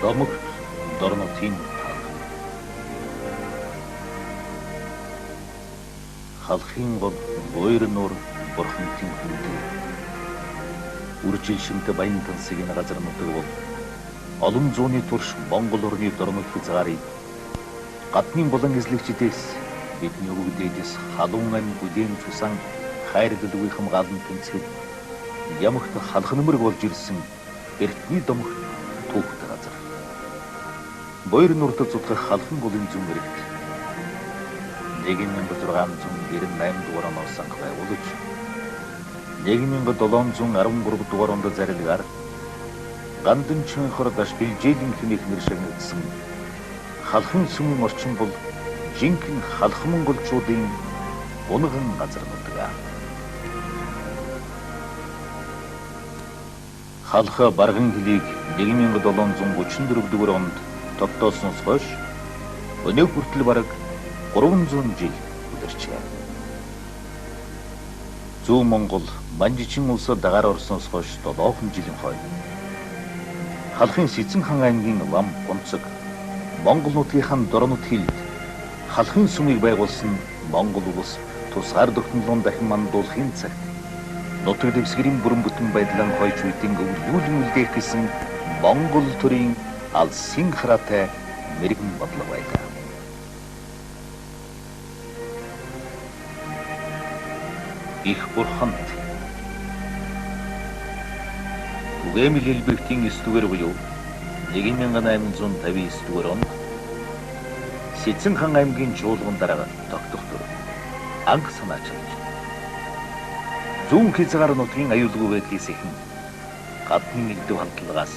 Домогт Дорнотын тал. Халахын гол Буйр нуур бурхантын хүнтэй. Үржил шимтэ баян тансаг энэ газар нутаг бол олон зууны турш Монгол орны дорнот хязгаарыг гаднын булан эзлэгчдээс бидний өвөг дээдэс халуун ам бүлээн цусан хайрлалгүй хамгаалан тэмцэхэд ямагт халах нөмрөг болж ирсэн эртний домогт түүхтэй газар. Буйр нуурт зутгах халхан голын зүүн эрэгт 1698 дугаар оноос анх байгуулж 1713 дугаар онд зарилгаар Гандан Чөнхөр даш Билжээлийн хэмээх нэр шагнагдсан халахын сүмийн орчин бол жинхэнэ халах монголчуудын унган газар нутаг. Халах барган хөлийг 1734 дугаар онд тогтоосноос хойш өнөө хүртэл бараг 300 жил үлэрчээ. Зүүн Монгол Манжичин улсад дагаар орсноос хойш 7 жилийн хойно Халахын Сэцэн хаан аймгийн лам гунцаг Монгол нутгийнхаа Дорнот хилд халахын сүмийг байгуулсан Монгол улс тусгаар тогтнолон дахин мандуулахын цагт нутаг дэвсгэрийн бүрэн бүтэн байдлан хойч үеийн өвлүүлэн үлдээх гэсэн Монгол төрийн алсын хараатай мэрэгэн бодлого байлаа. Их бурханд Түгээмэл элбэгтийн 9 дугаар буюу 1859 дугаар онд Сэцэн хаан аймгийн чуулган дарга тогтох төр анх санаачилж зүүн хязгаар нутгийн аюулгүй байдлыг сэхэн гадны элдв хандлагаас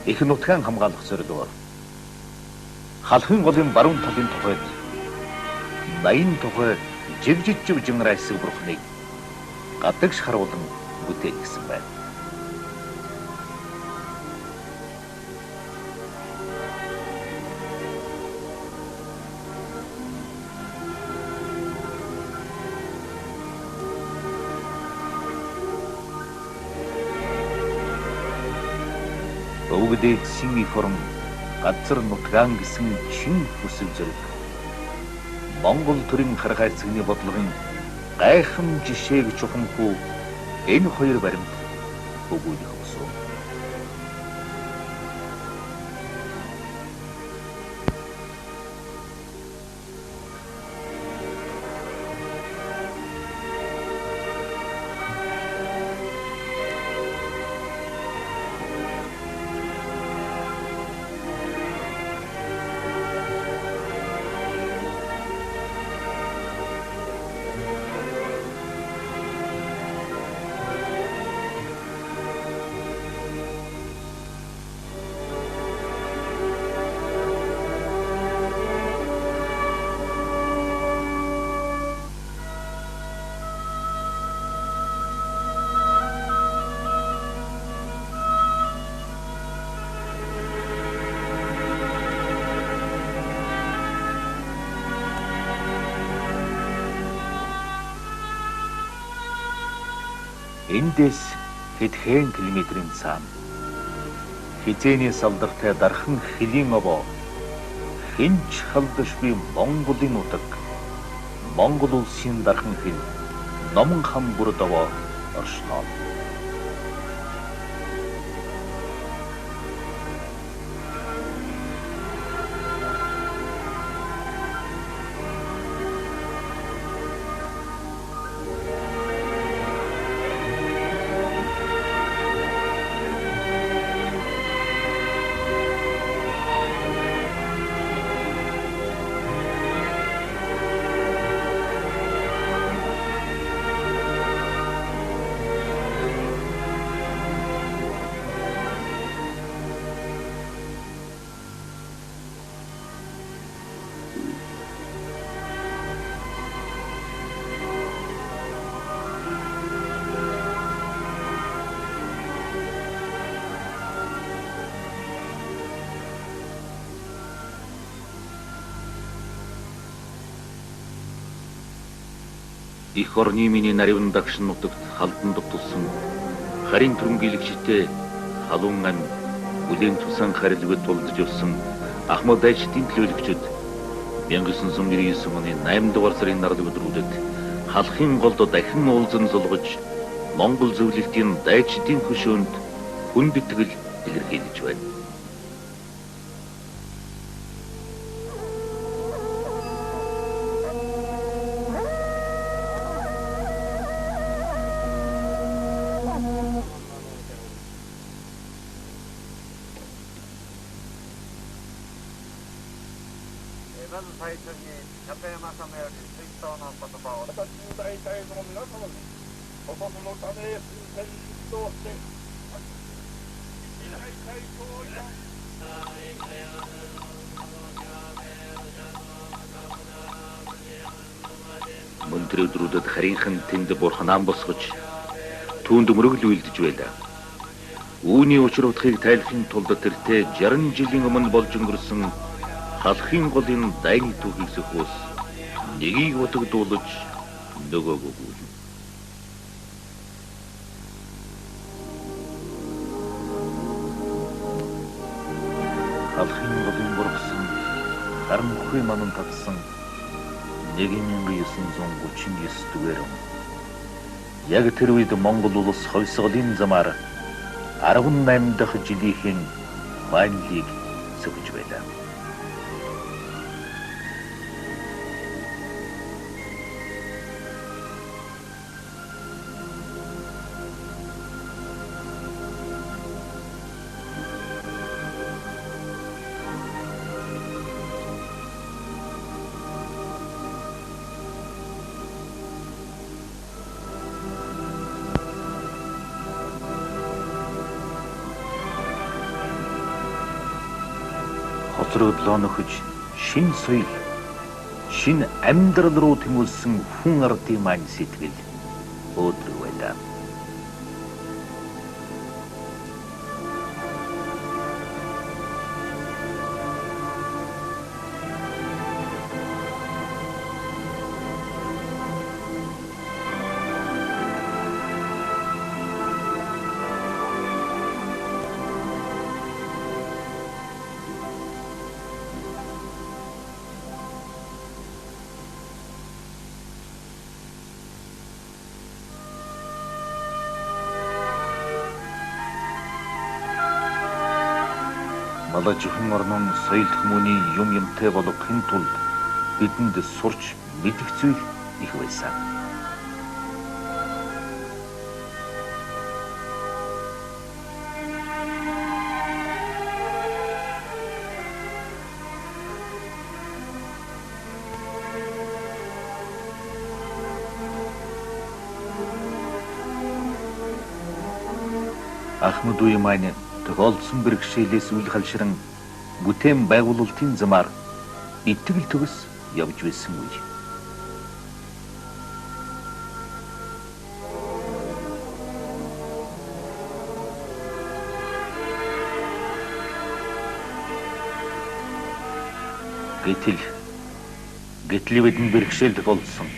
их нутгаан хамгаалах зорилгоор халахын голын баруун талын тухайд 80 тухай жигжижив жинраа хэсэг бурхныг гадагш харуулан бүтээгсэн байна. Өвөг дээдсийн их орон газар нутгаан гэсэн чин хүсэл зориг Монгол төрийн харгай цэгний бодлогын гайхам жишээ гэж ухамхүү энэ хоёр баримт өгүүлэх босов. Эндээс хэдхэн километрийн цаана хизээний салдартай дархан хөлийн овоо хинч халдашгүй Монголын нутаг Монгол улсын дархан хил Номон хан бүрд овоо оршноо. Их орны миний наривн дагшин нутагт халдан дутулсан харин түрэмгийлэгчтэй халуун ам бүлээн тусан харилгад тулдж явсан Ахмад дайчдын төлөөлөгчд 1999 оны 8 дугаар сарын нарны өдрүүдэд халахын голд дахин уулзан сулгаж Монгол зөвлөлтийн дайчдын хөшөөнд хүндэтгэл илэрхийлж байна. Мөн тэр өдрүүдэд харийнхан тэнд бурхнаан босгож түүнд мөрөглө үйлдэж байлаа. Үүний учир утгыг тайлахын тулд тэртээ 60 жилийн өмнө болж өнгөрсөн халахын голын дайны түүхийг сөхөөс нэгийг утгадуулж нөгөөг өгүүлнэ. Халахын голын бургасан харанхуй манан татсан 1939 дугаар он. Яг тэр үед Монгол улс хойсголын замаар 18 дахь жилийнхэн маанлыг сөхөж байлаа. Хоцрогдлоо нөхөж шин соёл, шин амьдрал руу тэмүүлсэн хүн ардын маань сэтгэл өөдрөг байлаа. Малажихан орнон соёл хүмүүний юм юмтай болгохын тулд бидэнд сурч мэдэх зүйл их байсан. Ахмад үе маань тохиолдсон бэрхшээлээс үл халширан бүтээн байгуулалтын замаар итгэл төгс явж байсан үе. Гэтэл бидэнд бэрхшээл тохиолдсон.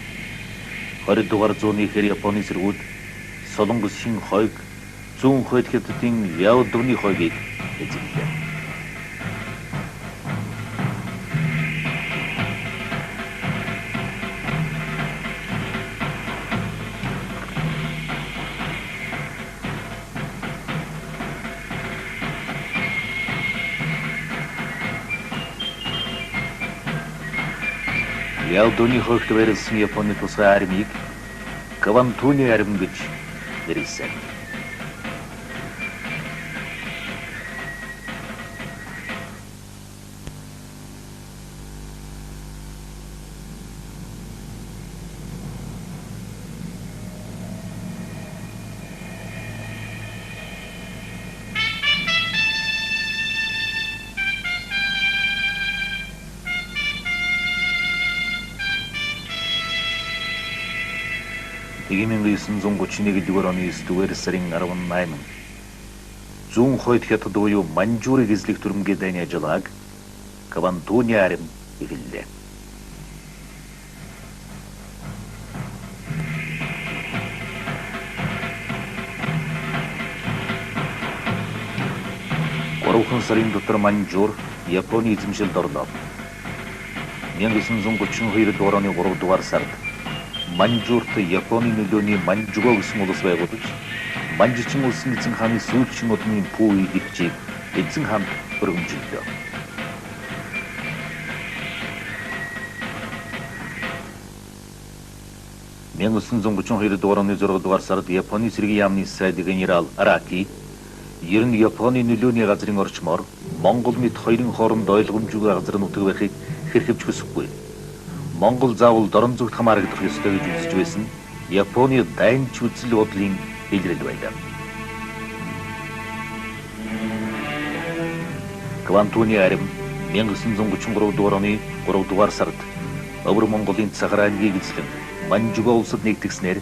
20 дугаар зууны ихэр Японы цэргүүд Солонгосын хойг, зүүн хойд хятадын Ляодуны хойгийг эзэллээ. Ляодуны хойгт байрласан Японы тусгай армийг Квантуны арми гэж нэрлэсэн. 1931 оны 9 дугаар сарын 18 зүүн хойд хятад буюу Маньчжурыг эзлэх дүрмгийн дайны ажиллагааг Квантуны арми эхэллээ. 3 сарын дотор Маньчжур Японы эзэмшилд орлоо. 1932 дугаар оны 3 дугаар сард Маньчжурт Японы нөлөөний Маньчжуго гэсэн улс байгуулж, Манжичин улсын эзэн хааны сүүлчийн одны Пүү ихчийг эзэн хаанд өргөмжлөлөө. 1932 дугаар оны 6 дугаар сард Японы цэргийн яамны сайд генерал Араки ер нь Японы нөлөөний газрын орчмоор Монгол мэт хоёрын хооронд ойлгомжгүй газар нутаг байхыг хэрхэвч хүсэхгүй. Монгол заавал дорн зүгт хамаарагдах ёстой гэж үзэж байсан Японы дайнч үзэл бодлын илрэл байлаа. Квантуны арим 1933 дугаар оны 3 дугаар сард Өвөр Монголын Цагар аймгийг эзлэн Маньчжуго улсад нэгтгэснээр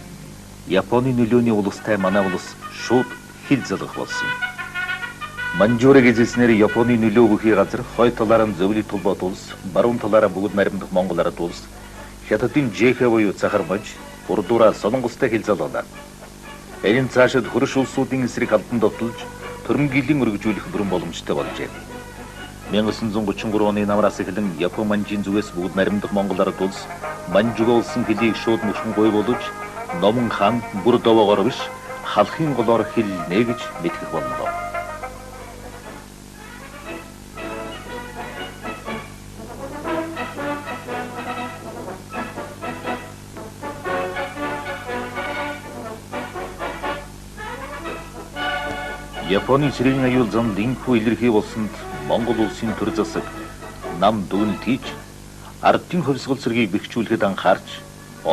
Японы нөлөөний улстай манай улс шууд хил залгах болсон. Маньчжурыг эзэлснээр Японы нөлөө бүхий газар хойд талаараа зөвлөлт холбоот улс, баруун талаараа бүгд наримдах Монгол ард улс, Хятадын Жэхэ буюу Цахар мужи, урдуураа Солонгостой хил залгалаа. Энэ цаашид хөрш улсуудын эсрэг албан довтолж төрөнгийн өргөжүүлэх бүрэн боломжтой болжээ. 1933 оны намраас эхлэн Япон манжийн зүгээс бүгд наримдах Монгол ард улс Маньчжуго улсын хөлийг шууд мөшгөн гуй болож Номон хаан бүр довоогоор биш халахын голоор хиллэнэ гэж мэтгэх боллоо. Японы цэргийн аюул замд инхүү илэрхий болсонд Монгол улсын төр засаг нам дүгнэлт хийж ардын хувьсгал цэргийг бэхжүүлэхэд анхаарч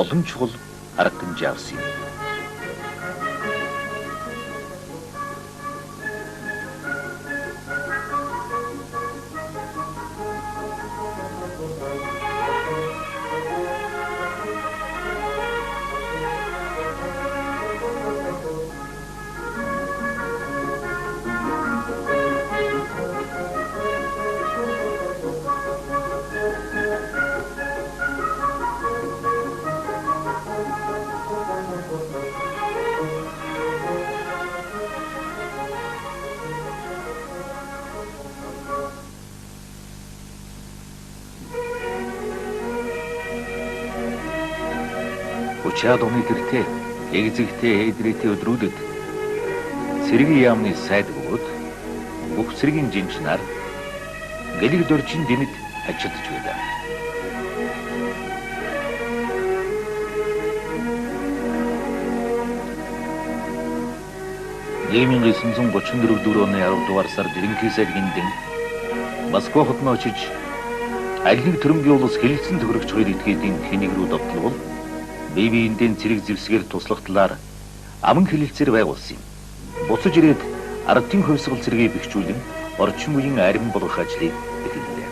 олон чухал арга хэмжээ авсан юм. Учаад оны гэртээ эгзэгтэй эдрээтэй өдрүүдэд цэргийн яамны сайд бөгөөд бүх цэргийн жинч нар гэлэг доржин дэнэд ажиллаж байлаа. 1934 оны 10 дугаар сард ерөнхий сайд Гиндэн Москва хотноо очиж аль нэг төрөнгийн улс хэлэлцэн тохирогч хоёр этгээдийн хэнийг рүү довтловол бие биендээ цэрэг зэвсгээр туслах талаар аман хэлэлцээр байгуулсан юм. Буцаж ирээд ардын хувьсгал цэргийг бэхжүүлэн орчин үеийн арим болгох ажлыг эхэллээ.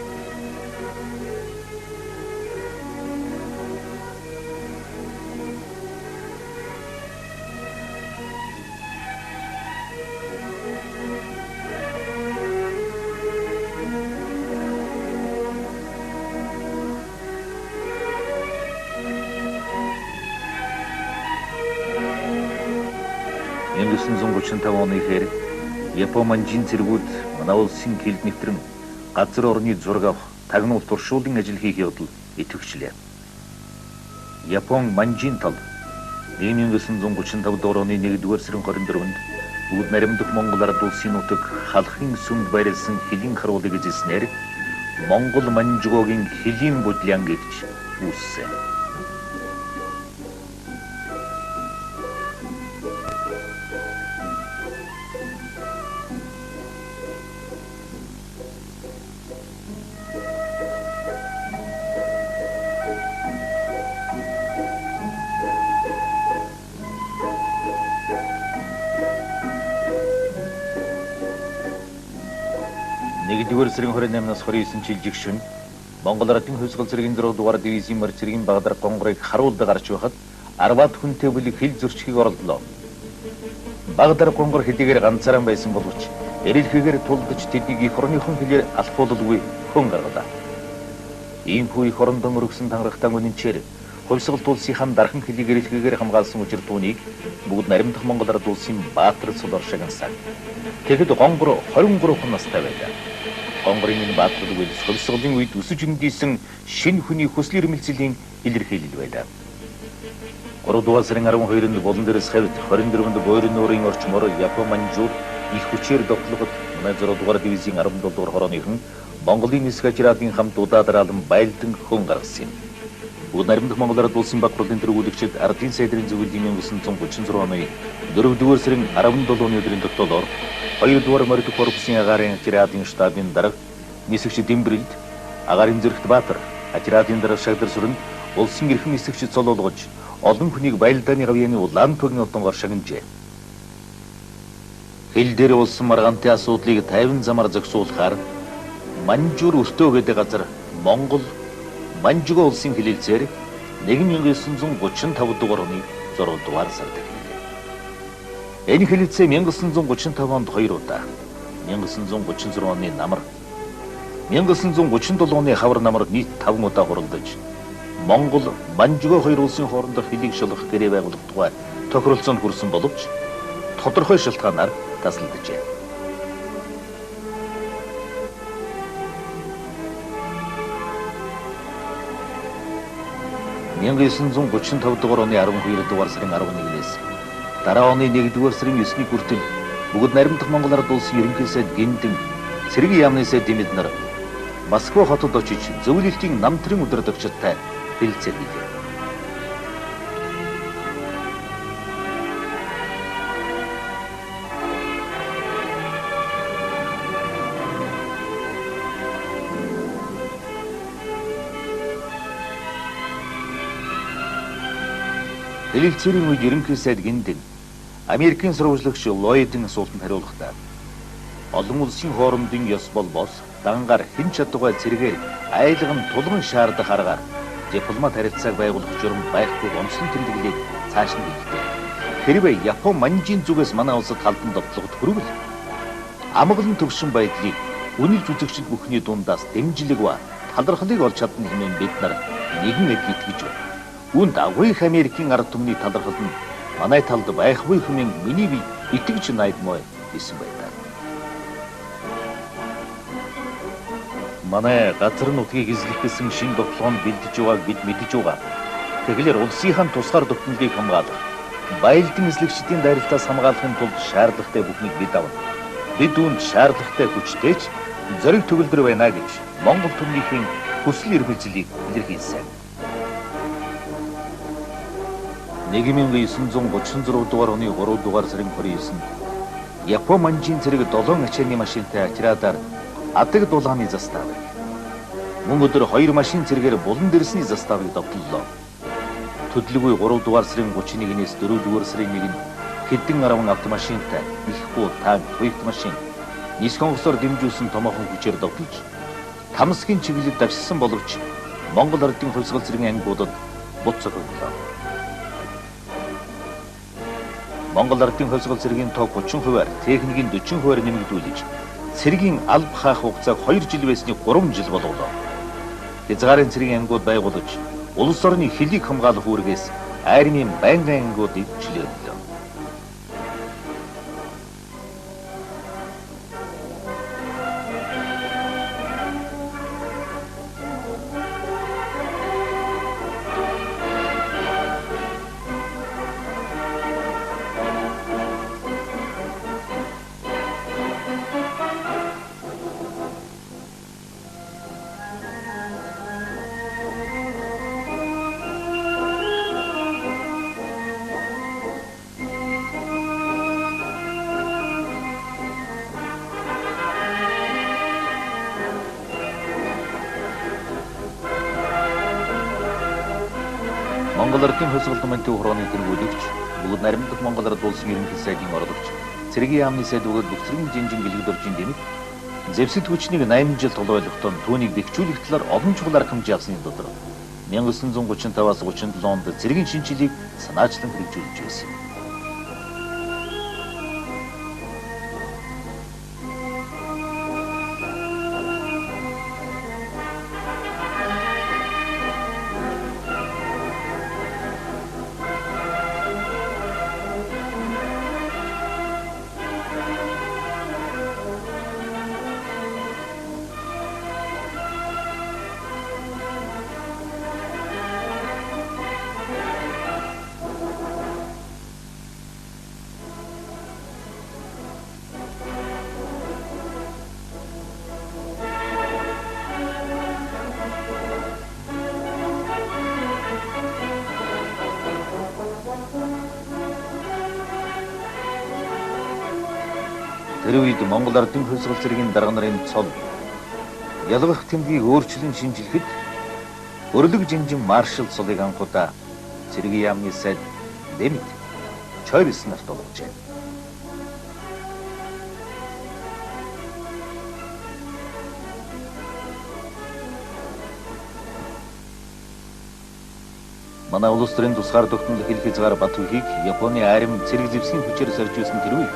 1935 оны ихээр Япон манжийн цэргүүд манай улсын хилд нэвтрэн газар орны зураг авах, тагнуул туршуулын ажил хийх явдал идэвхжлээ. Япон манжийн тал 1935 дугаар оны 1-р сарын 24-нд бүгд наримдах Монгол ард улсын нутаг халахын сүмд байрлсан хөлийн харуулыг эзэлснээр Монгол Маньчжугогийн хөлийн будлян гэж үүссэн. 1-р сарын 28-наас 29 жилжих шөнө Монгол Ардын хувьсгал цэргийн 6 дугаар дивизийн морь цэргийн багадар гонгорыг харуулда гарч байхад 10-аад хүнтэй бүлэг хил зөрчгийг оролдлоо. Багадар гонгор хэдийгээр ганцаараа байсан боловч эрэлхэгээр тулдаж тэднийг эх орныхон хэлээр алхуулалгүй хүн гаргалаа. Иймхүү эх орондоо өргөсөн тангарагтай үнэнчээр Хувьсгалт улсынхаа дархан хөлийг эрэлхийгээр хамгаалсан учир түүнийг бүгд наримдах Монгол ард улсын баатар цолоор шагнасан. Тэгэхэд Гонгор 23 настай байлаа. Гонгорын энэ баатарлаг үйл хувьсгалын үед өсөж өндийсэн шинэ хүний хүсэл эрмэлзлийн илэрхийлэл байлаа. 3 дугаар сарын 12-нд Булан дээрс хавьд 24-нд Буйрын нуурын орчмоор Япон Манжуур их хүчээр довтлогод манай 6 дугаар дивизийн 17 дугаар хорооныхон Монголын нисэх ажраадын хамт удаа дараалан байлдан хөн гаргасан юм. Бүгд наримдах Монгол ард улсын баг хурлын тэргүүлэгчид ардын сайдрын зөвлөлийн 1936 оны 4 дугаар сарын 17-ны өдрийн тогтоолоор 2 дугаар морь корпусын агаарын отрядын штабын дарга нисэгч Дэмбэрэлд, агаарын зэрэгт Баатар, отрядын дарга Шагдар сүрэнд улсын эрхэм нисэгч цолоолгож олон хүнийг байлдааны гавьяаны улаан тугийн отонгоор шагнажээ. Хил дээр улсан маргаантай асуудлыг тайван замаар зохицуулахаар Манжуур өртөө гэдэг газар Монгол Манжуга улсын хэлэлцээр 1935 дугаар оны 6 дугаар сард эхэллээ. Энэ хэлэлцээ 1935 онд 2 удаа, 1936 оны намар, 1937 оны хавар намар нийт 5 удаа хуралдаж Монгол Манжуга хоёр улсын хоорондох хөлийг шалгах гэрээ байгуулах тухай тохиролцоонд хүрсэн боловч тодорхой шалтгаанаар таслалджээ. 1935 дугаар оны 12 дугаар сарын 11-ээс дараа оны 1 дугаар сарын 9-ний хүртэл бүгд наримдах Монгол ард улсын ерөнхий сайд Гиндэн, цэргийн яамны сайд Дэмэд нар Москва хотод очиж зөвлөлтийн намтрын удирдагчидтай хэлэлцээр хийлээ. Хэлэлцээрийн үед ерөнхий сайд Гиндэн Америкийн сурвалжлагч Ллойдын асуултанд хариулахдаа олон улсын хоорондын ёс болбоос дангаар хэн чадвартай цэргээр айлган тулган шаардах аргаар дипломат харилцааг байгуулах журам байхгүй онцлон тэмдэглээд цааш нь хэлдэг. Хэрвээ Япон Манжийн зүгээс манай улсад халдан довтлогод хүрвэл амгалан төвшин байдлыг үнэлж үзэгчид бүхний дундаас дэмжлэг ба талархлыг олж чадна хэмээн бид нар нэгэн адил итгэж байна. Үүнд агуу их Америкийн ард түмний талархал нь манай талд байхгүй хэмээн миний бие итгэж найдмаа гэсэн байдаг. Манай газар нутгийг эзлэх гэсэн шинэ довтлогоонд бэлдэж байгааг бид мэдэж байгаа. Тэгэхээр улсынхаа тусгаар тогтнолыг хамгаалах, байлдан эзлэгчдийн дайралтаас хамгаалахын тулд шаардлагатай бүхнийг бид авна. Бид үүнд шаардлагатай хүчтэй ч зориг төгөлдөр байна гэж Монгол түмнийхэн хүсэл эрмэлзлийг илэрхийлсэн. 1936 дугаар оны 3 дугаар сарын 29-нд Япон Манжийн цэрэг 7 ачааны машинтай отрядаар адаг дулааны заставыг, мөн өдөр 2 машин цэргээр Булан дэрсний заставыг довтлолоо. Төдөлгүй 3 дугаар сарын 31-ээс 4 дугаар сарын 1-нд хэдэн 10 автомашинтай их буу танк, туягт машин нисэх онгоцоор дэмжүүлсэн томоохон хүчээр довтолж Тамсгийн чиглэлд давшилсан боловч Монгол ардын хувьсгал цэргийн ангиудад бут цохиглоо. Монгол ардын хувьсгал цэргийн тоог 30%-аар, техникийн 40%-аар нэмэгдүүлж цэргийн алба хаах хугацааг 2 жил байсны 3 жил болголоо. Хязгаарын цэргийн ангиуд байгуулж улс орны хөлийг хамгаалах үүргээс армийн байнгын ангиудыг чөлөөллөө. Монгол ардын хувьсгал намын төв хорооны тэргүүлэгч, бүгд наримдах Монгол ард улсын ерөнхий сайдын орлогч, цэргийн яамны сайд бөгөөд бүх цэргийн жинжин гэлэг доржийн дэмэг зэвсэт хүчнийг 8 жил тулгуурлахдаа түүнийг бэхжүүлэх талаар олон чухал арга хэмжээ авсны дотор 1935-аас 37 онд цэргийн шинжилгээг санаачлан хэрэгжүүлж байсан юм. Тэр үед Монгол ардын хувьсгал зэргийн дарга нарын цол ялгах тэмдгийг өөрчлөн шинжилэхэд өрлөг жинжин маршал цолыг анхудаа цэргийн яамны сайд Дэмит Чойбилс нарт олгожээ. Манай улс төрийн тусгаар тогтнол хэл хязгаар бат үхийг Японы арим цэрэг зэвсгийн хүчээр сорж байсан тэр үед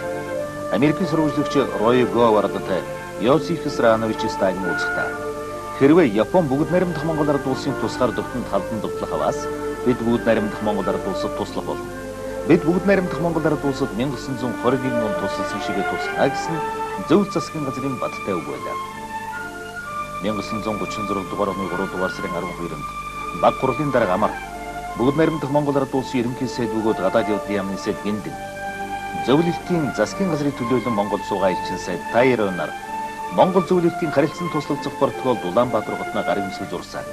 Америкийн сурвалжлагч Рой Говард Йосиф Виссарионович Сталин уулзахдаа хэрвээ Япон бүгд найрамдах Монгол ард улсын тусгаар тогтнолд халдан довтлох аваас бид бүгд найрамдах Монгол ард улсад туслах болно. Бид бүгд найрамдах Монгол ард улсад 1921 онд тусалсан шигээ туслана гэсэн зөв засгийн газрын баттай үг байлаа. 1936 дугаар оны 3 дугаар сарын 12-нд баг хурлын дарга амар бүгд найрамдах Монгол ард улсын ерөнхий сайд бөгөөд гадаад явдлын яамны сайд Гиндэн зөвлөлтийн засгийн газрыг төлөөлөн Монгол суугаа элчин сайд Тайронар Монгол зөвлөлтийн харилцан туслалцах протоколд Улаанбаатар хотноо гар өмсгөл зурсан.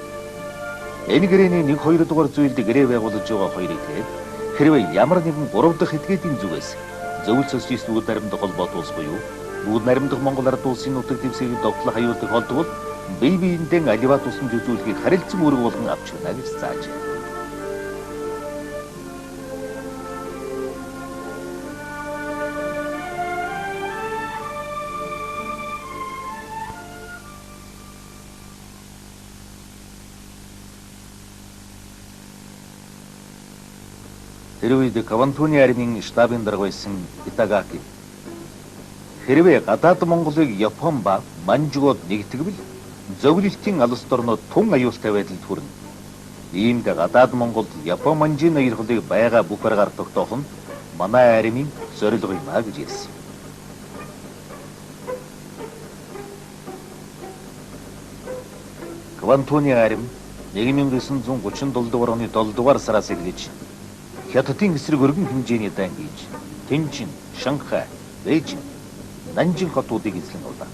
Энэ гэрээний 1 2 дугаар зүйлд гэрээ байгуулж байгаа хоёр этгээд хэрвээ ямар нэгэн 3 дахь этгээдийн зүгээс зөвлөл социалист бүгд найрамдах холбоот улс буюу бүгд найрамдах Монгол ард улсын нутаг дэвсгэрийг довтлох аюул тохиолдвол бие биендээ аливаа тусламж үзүүлэхийг харилцан үүрэг болгон авч байна гэж заажээ. Тэр үед Квантуны армийн штабын дарга байсан Итагаки хэрвээ гадаад Монголыг Япон ба Манжууд нэгтгэвэл зөвлөлтийн алс дорнод тун аюултай байдалд хүрнэ. Иймд гадаад Монголд Япон Манжийн ноёрхлыг байгаа бүх аргаар тогтоох нь манай армийн зорилго юм а гэж хэлсэн. Квантуны арми 1937 дугаар оны 7 дугаар сараас эхлэж Хятадын эсрэг өргөн хэмжээний дайн хийж Тэнжин, Шанхай, Бээжин, Нанжин хотуудыг эзлэн авлаа.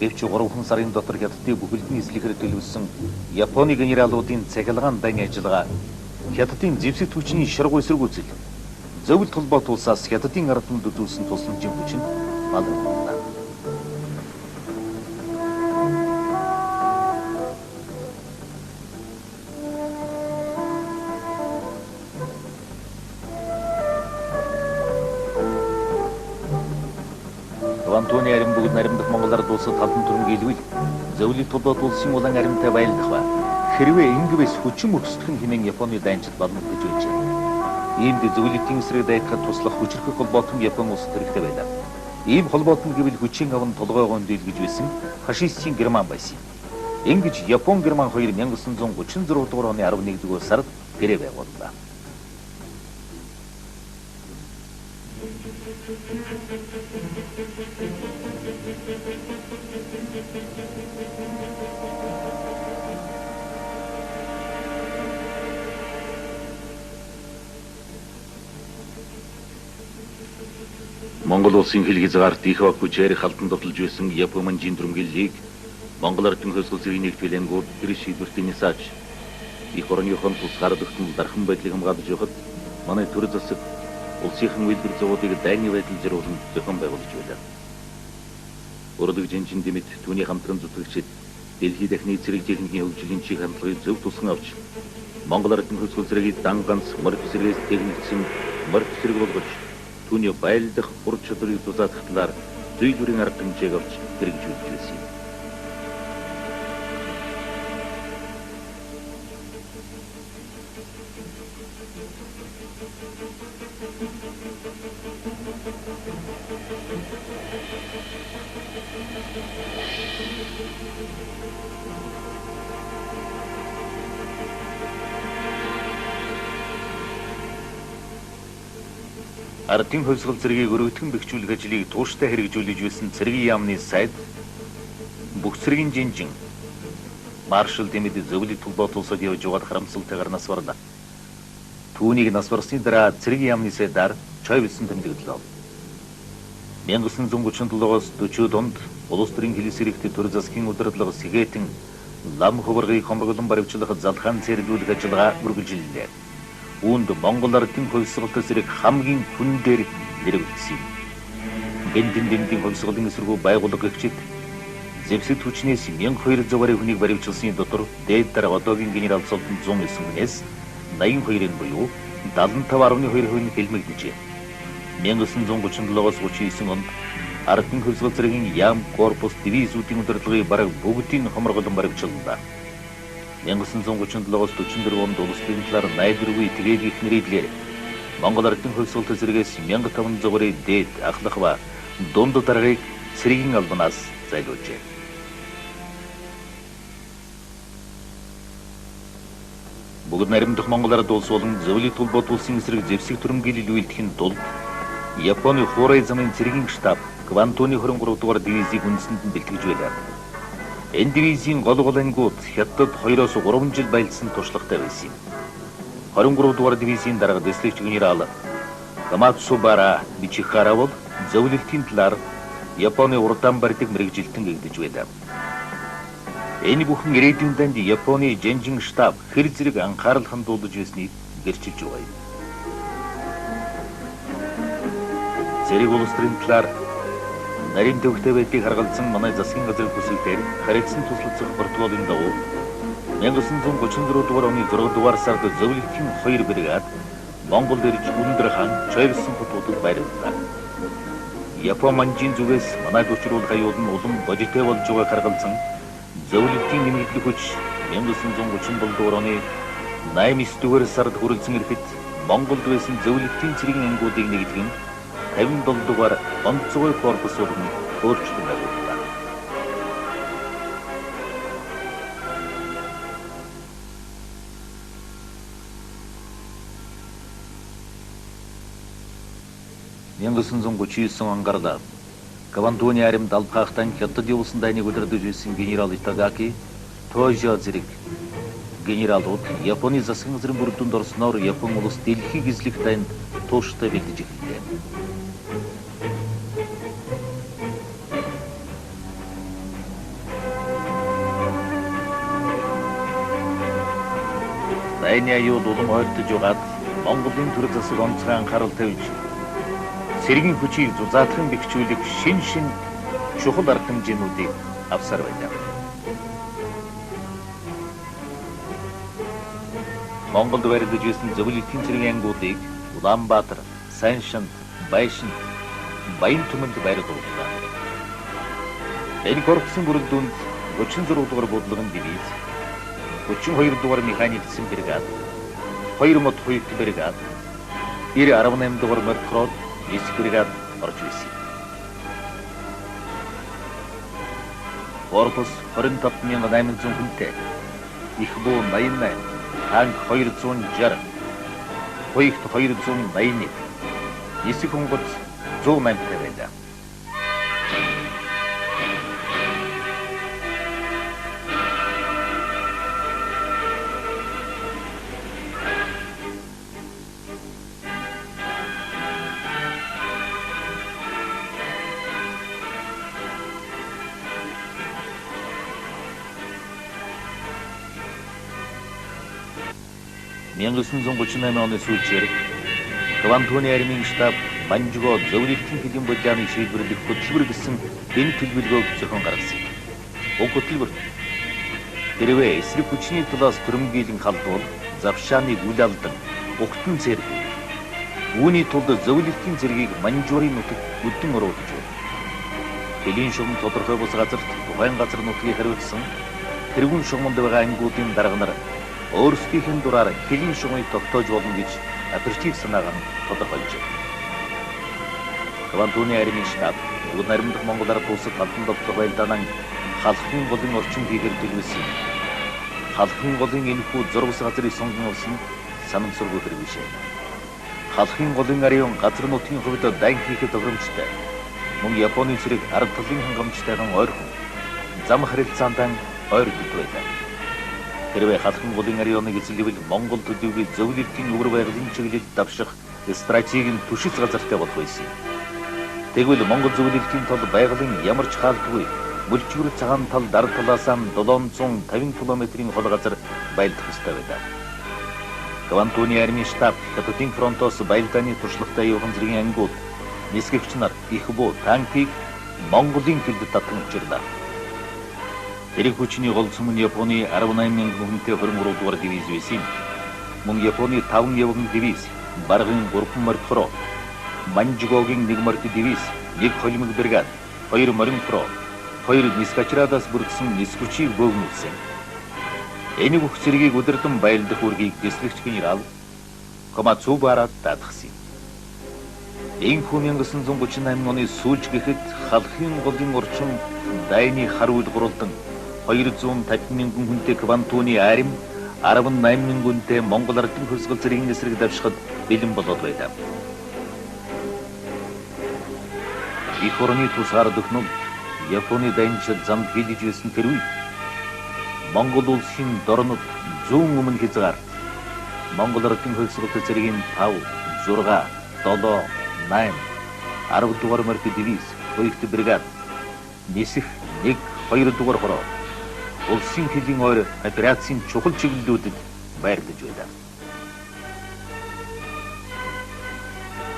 Гэвч 3 сарын дотор Хятадыг бүхэлд нь эзлэхээр төлөвлөсөн Японы генералуудын цахилгаан дайны ажиллагаа Хятадын зэвсэг хүчний шаргуу эсэргүүцэл зөвлөлт холбоот улсаас Хятадын ард түмэнд үзүүлсэн тусламжийн хүч нь балархлаа. Квантуны арим бүгд найрамдах Монгол ард улсад халдан түрэмгийлвэл зөвлөлт холбоот улсын улаан аримтай байлдах ба хэрвээ ингэвэс хүчин өрсөлдөх нь хэмээн Японы дайнчид балмаг гэж байжээ. Иймд зөвлөлтийн эсрэг дайдахад туслах хүчирхэг холбоотон Япон улсад хэрэгтэй байлаа. Ийм холбоотон гэвэл хүчин аван толгойгоо дийлгэж байсан фашистын Герман байсан юм. Ингэж Япон Герман хоёр 1936 дугаар оны 11 дугаар сард гэрээ байгууллаа. Монгол улсын хэл хязгаарт их ок хүчээр халдан довтолж байсан Япон манжийн дүрмгэллийг Монгол ардын хувьсгал зэргийн нэгтгэл ангууд тэр шийдвэртийн нисаач их орныхон тусгаар тогтмол дархан байдлыг хамгаалж явахад манай төр засаг улсынхан үйлдвэр завуудыг дайны байдал зориулан зохион байгуулж байлаа. Урлаг жинжин дэмэт түүний хамтран зүтгэгчид дэлхий дахны цэрэг техникийн хөгжлийн чих хандлагыг зөв тусган авч Монгол ардын хувьсгал зэргийг дан ганц морь зэргээс техниксэн морь зэрэг болгож түүний байлдах ур чадварыг тусаадах талаар зүйлбэрийн арга хэмжээг авч хэрэгжүүлж байсан юм. Ардын хувьсгал зэргийг өргөтгөн бэхжүүлэх ажлыг тууштай хэрэгжүүлж байсан цэргийн яамны сайд бүх цэргийн жинжин маршал Дэмэд зөвлөлт холбоот улсад явж байгаад харамсалтайгаар нас барлаа. Түүнийг нас барсны дараа цэргийн яамны сайдаар Чойбилсэн тэмдэглэлээ. 1937-оос 40 онд улс төрийн хил эсрэгт төр засгийн удирдлага Сэгэтэн лам хувиргыг хомроглон баривчлах залхаан цэрлүүлэх ажиллагаа үргэлжлэлээ. Үүнд Монгол ардын хувьсгалт зэрэг хамгийн хүн дээр нэрвэгдсэн юм. Гэнтэн дэндийн хувьсгалын эсэргүү байгууллага гэгчид зэвсэг хүчнээс 1200 гаруй хүнийг баривчилсны дотор дээд дарга одоогийн генерал Золдон 109 хүнээс 82-ын буюу 75.2% нь хэлмэгдэжээ. 1937-оос 39 онд Ардын хувьсгал зэргийн яам корпус дивизүүдийн удирдлагыг бараг бүгдийн хоморголон баривчиллаа. 1937-оос 44 онд улс төрийн талаар найдваргүй итгээд их нэрийдлэр Монгол Ардын хувьсгалт зэргээс 1500 гаруй дээд ахлах ба дунд даргаыг цэргийн албанаас зайлуулжээ. Бүгд наримдах Монгол ард улс болон зөвлөлт холбоот улсын эсрэг зэвсэг түрэмгийлэл үйлдэхин тулд Японы Хуурай замын цэргийн штаб Квантуны 23 дугаар дивизийг үндсэнд нь бэлтгэж байлаа. Энэ дивизийн гол ангиуд Хятад 2-3 жил байлдсан туршлагатай байсан юм. 23 дугаар дивизийн дарга дэслэгч генерал Камацубара Мичихара бол зөвлөлтийн талаар Японы урдаан барьдаг мэргэжилтэн гэгдэж байлаа. Энэ бүхэн ирээдүйн данд Японы жанжин штаб хэр зэрэг анхаарал хандуулж байсныг гэрчилж байгаа юм. Цэрэг улс төрийн талаар нарийн төвхтэй байдлыг харгалзан манай засгийн газрын хүсэл дээр харилцан туслалцах протоколын дагуу 1934 дугаар оны 6 дугаар сард зөвлөлтийн 2 бригад Монголд ирж Өндөр хаан Чойрсон хотуудад байрлалаа. Япон манжийн зүгээс манайд учруулах аюул нь улам бодитой болж байгааг харгалзан зөвлөлтийн нэмэгдэл хүч 1937 дугаар оны 8-9 дугаар сард хүрэлцэн ирэхэд Монголд байсан зөвлөлтийн цэргийн ангиудыг нэгтгэн 57 дугаар онцгой корпус болон өөрчлөн байгууллаа. «1939 он гарлаа. Квантуны арим далбхаахтан Хятад явуулсан дайныг удирдах байсан генерал Итагаки Тожо зэрэг генералууд Японы засгийн газрын бүрдүүнд орсноор Япон улс дэлхийг эзлэх дайнд тууштай бэлдэж эхэллээ. Дайны аюул улам ойртож байгаад Монголын төр засаг онцгой анхаарал тавьж цэргийн хүчийг зузаатхан бэхжүүлэх шин чухал арга хэмжээнүүдийг авсаар байлаа. Монголд барилдаж байсан зөвлөлтийн цэргийн ангиудыг Улаанбаатар, Сайншанд, Байшинд, Баян түмэнд байрлууллаа. Энэ корпусын бүрэлдэхүүнд 36 дугаар буудлын дивиз, 32 дугаар механикчсан бригад, 2 мод хуйт бригад, 90.8 дугаар морьтхороод 9 бригад орж байсан. Корпус 25,800 хүнтэй, их буу 88, танк 260, хуйгт 281, нисэх хөнгөц 108 байлаа. «1938 оны сүүлчээр Квантуны армийн штаб Манжго зөвлөлтийн хөлийн бодлооны шийдвэрлэх хөтөлбөр гэсэн энэ төлөвлөгөөг зохион гаргасан юм. Уг хөтөлбөрт хэрвээ эсрэг хүчний талаас түрэмгийлэн халдвал завшааныг үл алдан угтан цэрлэх. Үүний тулд зөвлөлтийн цэргийг Манжуурын нутагт өдөн оруулж байна. Хөлийн шугам тодорхой бус газарт тухайн газар нутгийг хариуцсан тэргүүн шугамд байгаа ангиудын дарга нар өөрсдийнх нь дураар хөлийн шугамыг тогтоож болно гэж оператив санаагаар тодорхойлжээ. Квантуны армийн штаб бүгд наримдах Монгол ард улсад албан довтлого байлдаанан халахын голын орчин хийхээр төлөвлөсөн юм. Халахын голын энэхүү зурвас газрыг сонгон авсан санамсаргүй хэрэг биш ээ. Халахын голын ариун газар нутгийн хувьд дайн хийхэд тохиромжтой. Мөн Японы цэрэг ард талын хангамжтайхан ойрхон зам харилцаандан ойрдод байлаа. Хэрвээ халахын голын ариуныг эзлэвэл Монгол төдийгүй зөвлөлтийн өвөр байгалийн чиглэлд давших стратегийн түшиц газартай болох байсан юм. Тэгвэл Монгол зөвлөлтийн тул байгалийн ямар ч хаалтгүй мөлчгөр цагаан тал дар талаас нь 750 км-ийн хол газар байлдах ёстой байлаа. Квантуны армийн штаб Хятадын фронтоос байлдааны туршлагатай явган зэргийн ангиуд Нисгэгч нар их буу танкийг Монголын хилд татан учирлаа. Тэрэг хүчний гол сүм нь Японы 18 мянган хүнтэй 23 дугаар дивиз байсан юм. Мөн Японы 5 явган дивиз, Баргын 3 морь хороо, Манжгогийн 1 морь дивиз, 1 холимог бригад, 2 морин хороо, 2 нисгачрадаас бүрдсэн нисгүчийг бөөгнүүлсэн. Энэ бүх зэргийг удирдан байлдах үүргийг дэслэгч генерал Комацубара даатгасан юм. Энэхүү 1938 оны сүүлч гэхэд халахын голын орчин дайны хар үйл гуралдан 250 мянган хүнтэй Квантуны арим 18 мянган хүнтэй Монгол ардын хувьсгал зэргийн эсрэг давшихад бэлэн болоод байлаа. Их орны тусгаар дөхнөл Японы дайнчид замд хилэж байсан тэр үед Монгол улсын дорнод зүүн өмнө хязгаарт Монгол ардын хувьсгал зэргийн 5, 6, 7, 8, 10 дугаар морь дивиз, 2-р бригад нисэх 1, 2 дугаар хороо улсын хөлийн ойр операцийн чухал чиглэлүүдэд байрлаж байлаа.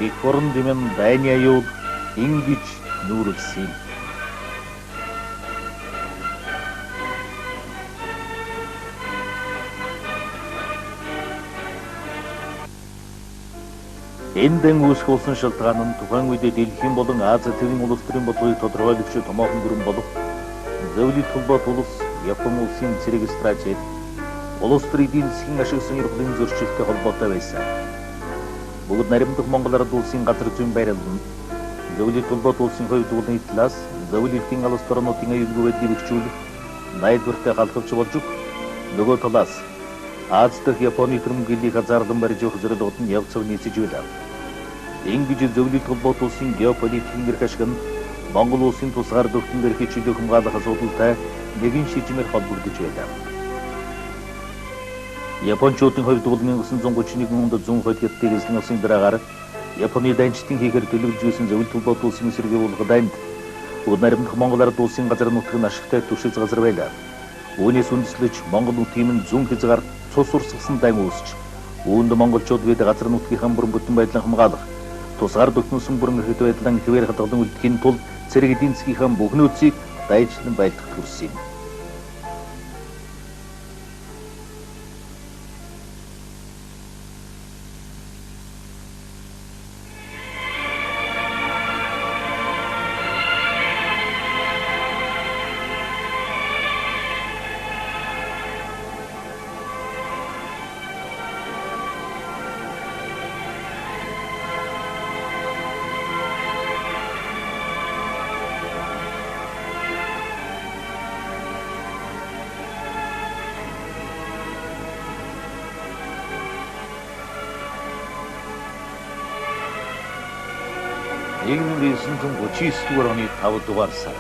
Их орон дэмэн дайны аюул ингэж нүүрлсэн юм. Энэ дэн үүсэх болсон шалтгаан нь тухайн үедээ дэлхийн болон Ази тивийн улс төрийн бодлогыг тодорхойлогч томоохон гүрэн болох зөвлөлт холбоот улс Япон улсын цэрэг стратеги улс төр эдийн засгийн ашиг сонирхлын зөрчилтэй холбоотой байсан. Бүгд наримдах Монгол ард улсын газар зүйн байрлал нь зөвлөлт холбоот улсын хувьд уулын талаас зөвлөлтийн алс орнуудын аюулгүй байдлыг бэхжүүлэх найдвартай халахвч болж өгөх, нөгөө талаас Аз дахь Японы төрөмгөлийг хазаарлан барьж явах зорилгод нь яв цав нийцэж байлаа. Ингэж зөвлөлт холбоот улсын геополитикийн эрх ашиг нь Монгол улсын тусгаар тогтнол эрхийг чөлөө хамгаалах асуудалтай нэгэн шижмээр холбогдож байлаа. Япончуудын хувьд бол 1931 онд зүүн хойд хятадыг эзлэн авсны дараагаар Японы дайнчдын хийхээр төлөвлөж байсан зөвлөлт холбоот улсын эсрэг явуулах дайнд бүгд наримдах Монгол ард улсын газар нутаг нь ашигтай түшиж газар байлаа. Үүнээс үндэслэж Монгол нутгийн нь зүүн хязгаар цус урсгасан дайн үүсч үүнд монголчууд бид газар нутгийнхаа бүрэн бүтэн байдлаа хамгаалах, тусгаар тогтносон бүрэн эрхт байдлаа хэвээр хадгалан үлдэхийн тулд цэрэг эдийн засгийнхаа бүх нөөцийг дайчлан байлдах төрсөн юм. Нэг 1939 оны 5 дугаар сар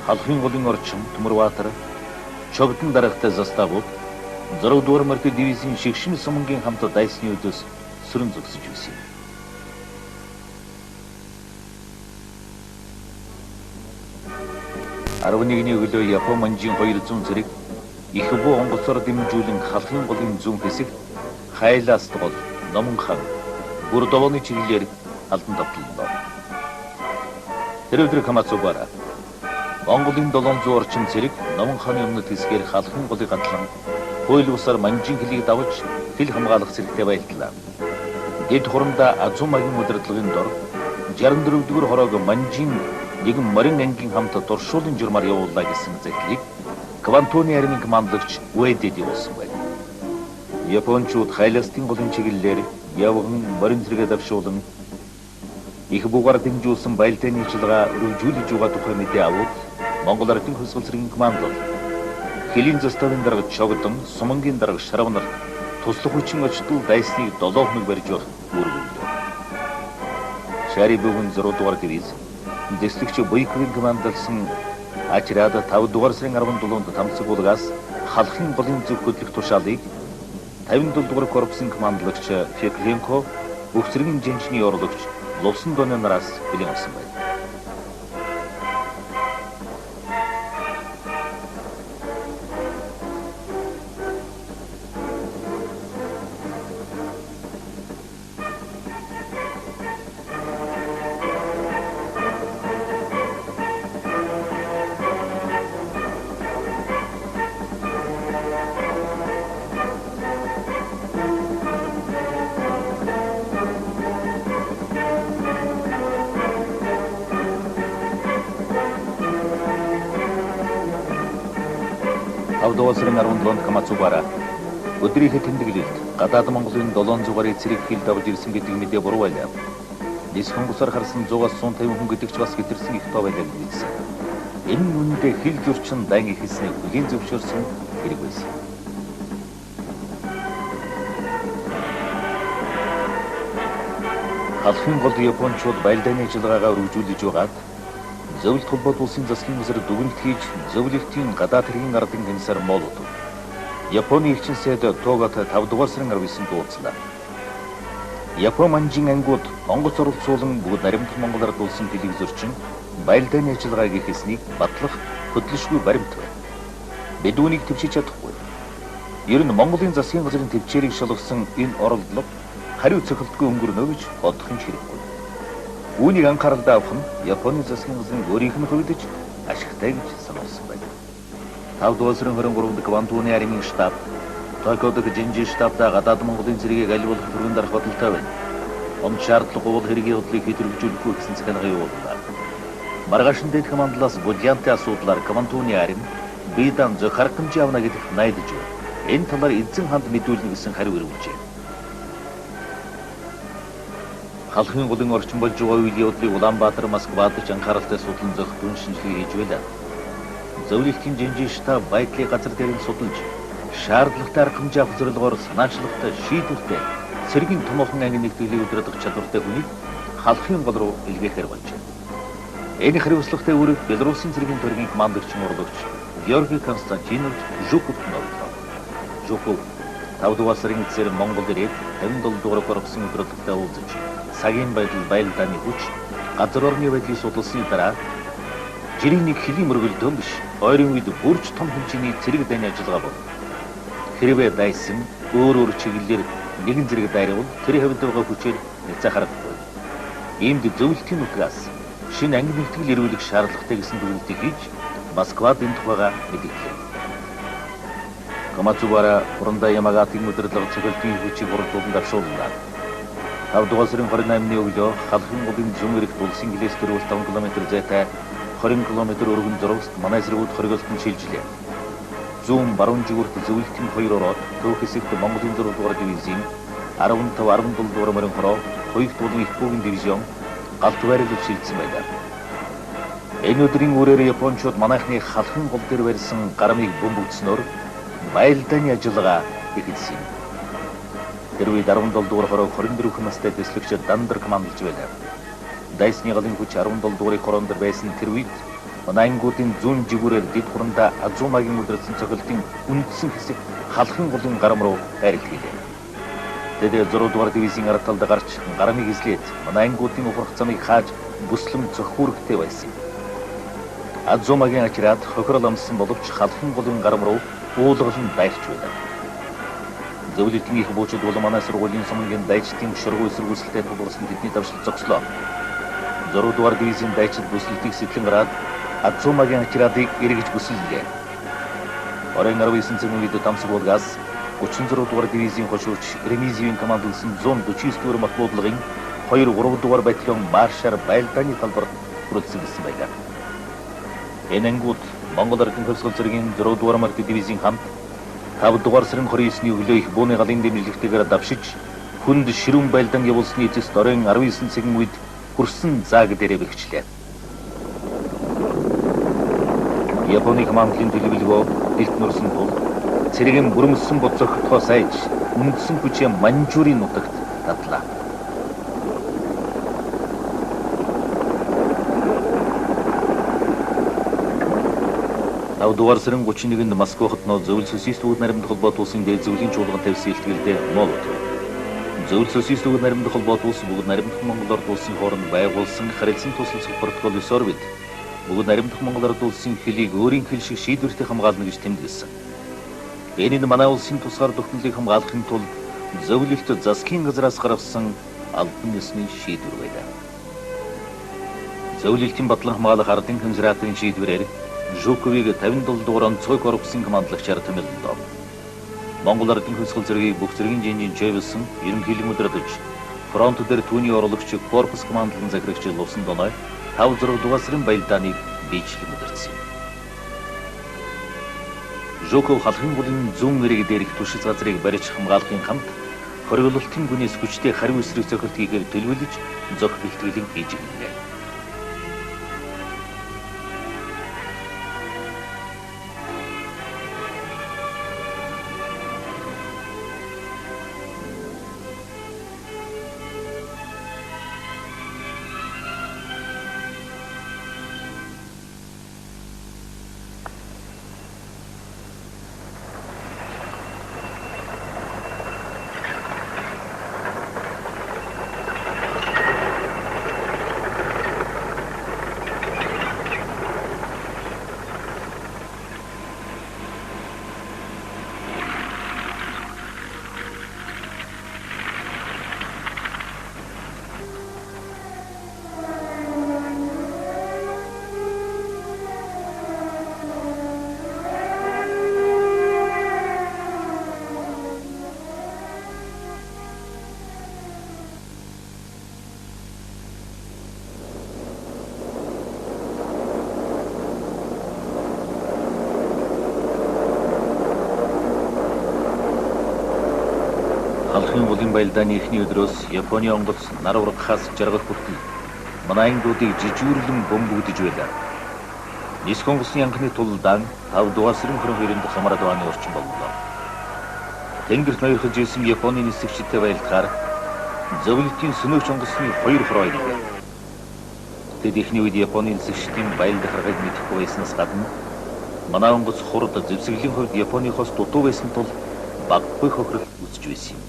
халахын голын орчин Төмөрбаатар Чогдон дарагтай заставууд 6 дугаар морь дивизийн шигшин сумангийн хамт дайсны өдөөс сөрөн зогсож байсан юм. 11-ний өглөө Япон манжийн 200 зэрэг их буу онгоцоор дэмжүүлэн халахын голын зүүн хэсэгт Хайлаас гол Номон хаан бүр долооны чиглэлээр алдан давтлаа. Тэр өдөр Камацубара Монголын 700 орчим зэрэг Номон хааны өмнөд хэсгээр халахын голыг гатлан хууль бусаар манжийн хөлийг давж хил хамгаалах зэрэгтэй байлдлаа. Дэд хурандаа Азумагийн удирдлагын дор 64 дугаар хороог манжийн нэгэн морин ангийн хамт дуршуулын журмаар явууллаа гэсэн захидлыг Квантуны армийн командлагч Уэдэд явуулсан байна. Япончууд Хайластын голын чиглэлээр явган морин зэрэгэ давшуулан их бугаар дэмжүүлсэн байлдааны ажиллагаа өргөжүүлж байгаа тухай мэдээ аваад Монгол ардын хувьсгал зэргийн командлал хөлийн заставын дарга Чогдон, Сумангийн дарга Шарав нарт туслах хүчин очтол дайсныг 7 хоног барьж явах үүрэг өглөө. Шари бөгөн 6 дугаар дивиз дэслэгч Буйковын командалсан Ачраад 5 дугаар сарын 17-нд Тамцаг уулгаас халахын голын зүг хөдлөх тушаалыг 57 дугаар корпусын командлагч Фекленко бүх зэргийн жинчний орлогч Лувсан Доны нараас бэлэн авсан байна. 5 дугаар сарын 17-нд Комацубара өдрийнхээ тэмдэглэлд гадаад Монголын 700 гаруй цэрэг хилд авч ирсэн гэдэг мэдээ буруу байлаа. Нисхэн гусаар харсан 100-аас 150 хүн гэдэг ч бас хэтэрсэн их тоо байлаа гэж хэлсэн. Энэ нь үнэндээ хил зөрчин дайн эхэлснийг хүлийн зөвшөөрсөн хэрэг байсан. Халахын гол Япончууд байлдааны ажиллагаагаа өргөжүүлж байгаад Зөвлөлт холбоот улсын засгийн газар дүгнэлт хийж зөвлөлтийн гадаад хэргийн ардын комиссар Молотов Японы элчин сайд Тогот 5 дугаар сарын 19-нд уулзлаа. Япон манжин ангиуд онгоц оролцуулан бүгд наримдах Монгол ард улсын хилийг зөрчин байлдааны ажиллагааг эхэлснийг батлах хөдөлшгүй баримт байна. Бид үүнийг твшиж чадахгүй. Ер нь Монголын засгийн газрын төвчээрийг шалгасан энэ оролдлого хариу цохилтгүй өнгөрнө гэж бодох нь хэрэггүй. Үүнийг анхааралдаа авах нь Японы засгийн газрын өөрийнх нь хувьд ч ашигтай гэж сануулсан байна. 5 дугаар сарын 23-нд Квантуны армийн штаб Токио дахь Жинжи штабдаа гадаад Монголын цэргийг аль болох түргэн дарах бодолтой байна. Он шаардлагагүй бол хэргийн явдлыг хэтрүүлжүүлэхгүй гэсэн захиалга явууллаа. Маргааш нь дээд командлаас Булянты асуудлаар Квантуны арми бие даан зохих арга хэмжээ авна гэдэгт найдаж байна. Энэ талаар эзэн ханд мэдүүлнэ гэсэн хариу ирүүлжээ. Халахын голын орчин болж байгаа үйл явдлыг Улаанбаатар, Москвад ч анхааралтай судлан зохих дүн шинжилгээ хийж байлаа. Зөвлөлтийн жинжин штаб байдлыг газар дээр нь судалж, шаардлагатай арга хэмжээ авах зорилгоор санаачлагтай, шийдвэртэй цэргийн томоохон анги нэгтгэлийг удирдах чадвартай хүнийг халахын гол руу илгээхээр болжээ. Энэ хариуцлагатай үүрэг Белорусын цэргийн тойргийн командирчин урлагч Георгий Константинович Жуковт ногдлоо. Жуков 5 дугаар сарын эцсээр Монгол ирээд 57 дугаар корпусын удирдлагатай уулзаж, цагийн байдал, байлдааны хүч, газар орны байдлыг судалсны дараа жирийн нэг хөлийн мөргөлдөөн биш, ойрын үед бүрч том хэмжээний цэрэг дайны ажиллагаа болно. Хэрвээ дайсан өөр өөр чиглэлээр нэгэн зэрэг дайрвал тэр хавьд байгаа хүчээр няцаах аргагүй. Иймд зөвлөлтийн нутгаас шинэ анги нэгтгэл ирүүлэх шаардлагатай гэсэн дүгнэлтийг хийж Москвад энэ тухайга мэдээллээ. Комацубара Хуранда Ямагатын удирдлага цохилтын хүчийг хурдуулан давшууллаа. 5 дугаар сарын 28-ны өглөө халахын голын зүүн эрэгт улсын гэлээс 4-5 км зайтай 20 км өргөн зурагт манай зэргүүд хоригдолтон шилжлээ. Зүүн баруун жигүүрт зөвлөлтийн 2 ороод төв хэсэгт Монголын 6 дугаар дивизийн 15 17 дугаар морин хороо 2 дуулан их буугийн дивизион галт байрлал шилжсэн байлаа. Энэ өдрийн үүрээр Япончууд манайхны халахын гол дээр барьсан гармыг бөмбөгдснөөр байлдааны ажиллагаа эхэлсэн юм. Тэр үед 17 дугаар хороо 24 настай дэслэгч Дандар командилж байлаа. Дайсны галын хүч 17 дугаарыг хороон дээр байсан тэр үед манай ангиудын зүүн жигүүрээр дэд хурандаа Азумагийн удирдсан цохилтын үндсэн хэсэг халахын голын гарам руу байрлал хийлээ. Тэд 6 дугаар дивизийн ард талд гарч гармыг эзлээд манай ангиудын ухрах замыг хааж бүслэм зохих үүрэгтэй байсан юм. Азумагийн ачираад хохирол амссан боловч халахын голын гарам руу уулгал нь дайрч байлаа. Зөвлөлтийн их буучид бол манай сургуулийн сумангийн дайчдын шургуу эсэргүүцэлтэй тулгарсан тэдний давшил зогслоо. 6 дугаар дивизийн дайчид бүслэлтийг сэтлэн гараад Азумагийн ачираадыг эргэж бүсэллээ. Оройн 19 цагийн үед Тамсаг уулгаас 36 дугаар дивизийн хошууч Ремизивийн командалсан 149 дугаар мотбуудлагын 2 3 дугаар батальон маршаар байлдааны талбарт хүрэлцэн гэсэн байлаа. Энэ ангиуд Монгол Ардын хувьсгал зэргийн 6 дугаар морь дивизийн хамт 5 дугаар сарын 29-ний өглөө их бууны галын дэмжлэгтэйгээр давшиж хүнд ширүүн байлдаан явуулсны эцэст оройн 19 цагийн үед хүрсэн зааг дээрээ бэхжлээ. Японы командлын төлөвлөгөө дэлт нүрсэн тул цэргийн бүрмөссөн бод зохитгоо сайж үндсэн хүчээ Маньчжурийн нутагт татлаа. 5 дугаар сарын 31-нд Москва хотноо Зөвлөл Социалист Бүгд Наримдах холбоот улсын дээд зөвлөлийн чуулган тавьсан илтгэлдээ Молотов. Зөвлөл Социалист Бүгд Наримдах холбоот улс Бүгд Наримдах Монгол Ард улсын хооронд байгуулсан харилцан тусалцах протокол 9-оор бид Бүгд Наримдах Монгол Ард улсын хөлийг өөрийн хөл шиг шийдвэртэй хамгаална гэж тэмдэглэсэн. Энэ нь манай улсын тусгаар тогтнолыг хамгаалахын тулд зөвлөлт засгийн газраас гаргасан албан ёсны шийдвэр байлаа. Зөвлөлтийн батлан хамгаалах ардын консерваторын шийдвэрээр Жуковыг 57 дугаар онцгой корпусын командлагчаар томиллоо. Монгол Ардын хувьсгал зэргийг бүх зэргийн жинжин чойволсон ерөнхийлөн удирдах фронт дээр түүний орлогч корпус командлан захирагч Лувсан Доной 5 6 дугаар сарын баялдааныг биечлэн удирдсан юм. Жуков Халахын гулын зүүн эрэг дээрх түшиж газрыг барьж хамгаалахын хамт хориглолтын гүнээс хүчтэй хариу эсрэг цохилт хийхээр төлөвлөж зохь бэлтгэлийг хийж эхэллээ. Халахын гулын баялдааны эхний өдрөөс Японы онгоц нар ургахаас жаргах хүртэл манай ангиудыг жижүүрлэн бөмбөгдөж байлаа. Нисэх онгоцны анхны тулалдаан 5 дугаар сарын 22-нд Хамарадваны орчин боллоо. Тэнгэрт ноёрхож ирсэн Японы нисэгчидтэй баялдахаар зөвлөлтийн сөнөөгч онгоцны 2 хороо ирлээ. Тэд эхний үед Японы нисэгчдийн баялдах аргыг мэдэхгүй байснаас гадна манай онгоц хурд зэвсэглийн хувьд Японыхоос дутуу байсан тул багагүй хохирол үүсэж байсан юм.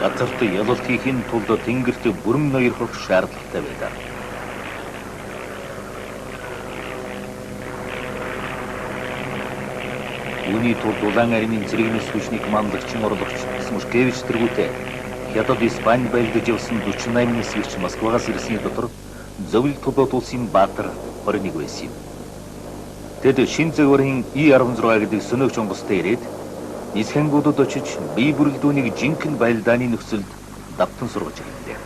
Газарт ялалт хийхин тулд тэнгэрт бүрэн ноёрхох шаардлагатай байлаа. Үүний тулд улаан армийн зэрэг нисгүүчний командлагчин орлогч Смушкевич тэргүүтээ Хятад Испани байлдаж явсан 48 нисгэгч Москвагаас ирсний дотор зөвлөлт төлөөт улсын Баатар 21 байсан юм. Тэд шин загварын И-16 гэдэг сөнөөгч онгоцтой ирээд нисэх ангиудад очиж бие бүрэлдүүнийг жинхэнэ байлдааны нөхцөлд давтан сургаж эхэллээ.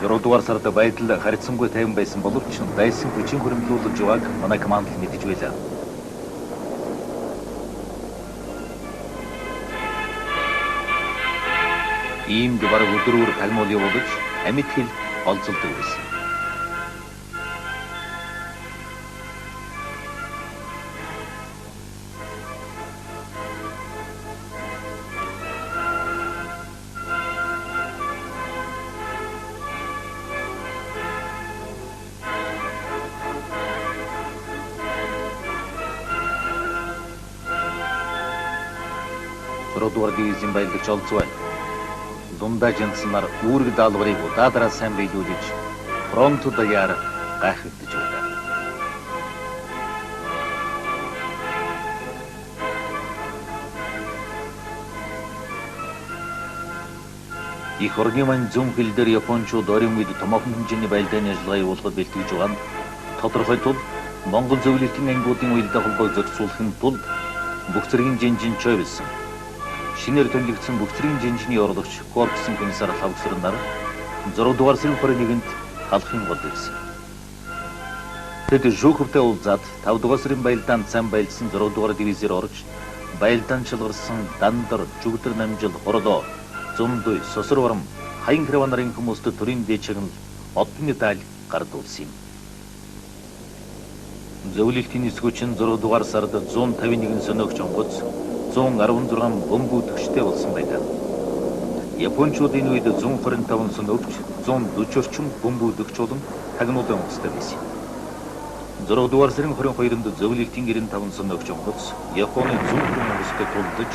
6 дугаар сард байдал харьцангуй тайван байсан боловч дайсан хүчин хуримтлуулж байгааг манай командл мэдэж байлаа. Иймд бараг өдрөөр тагнуул явуулж амьд хэл олзолдог байсан. Дугаар дивизийн баялагч олзвай. Дундаа жанцсанаар үүрэг даалгаврыг удаадараа сайн биелүүлж фронт даяар гайхагдаж байлаа. Их орны маань зүүн хил дээр японочууд орон үед томоохон хэмжээний баялдааны ажиллагаа явуулахад бэлтгэж байгаа нь тодорхой тул Монгол зөвлөлтийн ангиудын уялдаа холбоог зохицуулахын тулд бүх зэргийн жинжин чойрлсон. Шинээр томилогдсон бүх зэргийн жинжний орлогч корпусын комиссар Лхавгсүрэн нар 6 дугаар сарын 21-нд Халахын голд ирсэн. Тэд Жуковтай уулзаад 5 дугаар сарын баялдаанд сайн байлдсан 6 дугаар дивизээр орж баялдаанд шалгарсан Дандар, Жүгдэр намжил, Хорлоо, Зумдуй, Сосор варам, Хаян Хэрва нарын хүмүүст төрийн дээд шагнал одон медаль гардуулсан юм. Зөвлөлтийн нисгүүчин 6 дугаар сард 151 сөнөөгч онгоц 116 бөмбөдөгчтэй болсон байлаа. Япончууд энэ үед 125 сөнөөгч, 140 орчим бөмбөдөгч болон тагнуулын онгоцтой байсан юм. 6 дугаар сарын 22-нд зөвлөлтийн 95 сөнөөгч онгоц Японы 120 онгоцтой тулдаж,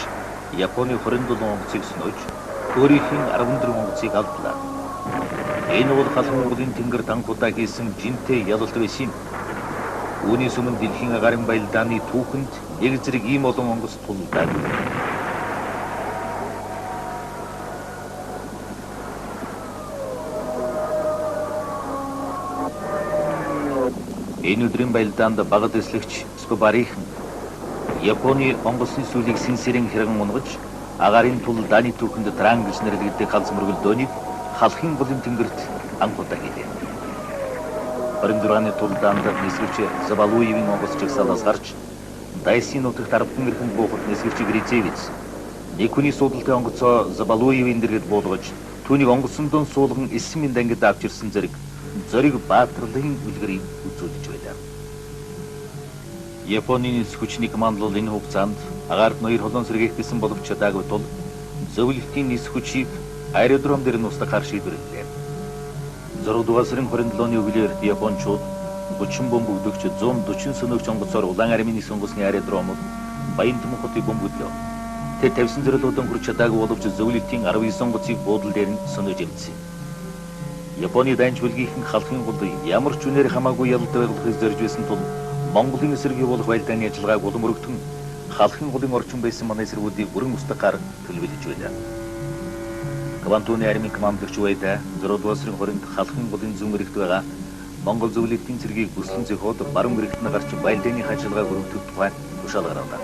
Японы 27 онгоцыг сөнөөж, өөрийнх нь 14 онгоцыг алдлаа. Энэ бол Халахын Монголын тэнгэр танхудаа хийсэн жинтэй ялалт байсан юм. Үүнээс өмнө дэлхийн агарын баялдааны түүхэнд нэг зэрэг ийм олон онгоц тулдаагүй. Энэ өдрийн баялдаанд бага дэслэгч Скобарийнхан Японы онгоцны сүүлийг сэнсэрэн хэргэн унгаж агаарын тул дааны түүхэнд Тран гэж нэрлэгддэг ганц мөргөлдөөнийг халахын голын тэнгэрт анхудаа хийлээ. 26-ны тулдаанд нисгэгч Забалуевийн онгоц жагсаалаас гарч Дайсын нутагт 10 эрхэнд буухад нисгэгч Грицевиц нэг хүний суудалтай онгоцоо Забалуевийн дэргэд буулгаж түүнийг онгоцондоо суулган 9 мянган ангид авч ирсэн зэрэг зориг баатарлын үлгэрийг үзүүлж байлаа. Японы нисэх хүчний командлол энэ хугацаанд агаарт ноёр холоон сэргээх гэсэн боловч чадаагүй тул зөвлөлтийн нисэх хүчийг аэродром дээр нь устгахаар шийдвэрлэлээ. 6 дугаар сарын 27-ны өглөөр японочууд 30 бөмбөгдөгч 140 сөнөөгч онгоцоор улаан армийн нисэх онгоцны аэродромод Баян-Түмэн хотыг бөмбөглөө. Тэр тавьсан зорилгодон хүрч чадаагүй боловч зөвлөлтийн 19 онгоцыг буудал дээр нь сөнөөж эмтсэн. Японы дайнч бүлгийнхэн халахын гол ямар ч үнээр хамаагүй ялалт байгуулахыг зорж байсан тул Монголын эсрэг явуулах байлдааны ажиллагааг улам өргөтгөн халахын голын орчин байсан манай эсргүүдийг бүрэн устгахаар төлөвлөж байлаа. Квантуны армийн командлагч Уэда 6 дугаар сарын 20-нд халахын голын зүүн эрэгт байгаа Монгол зөвлөлтийн цэргийг бүслэн зөхиод баруун эрэгт нь гарч байлдааны ажиллагааг өргөдөх тухай тушаал гаргалаа.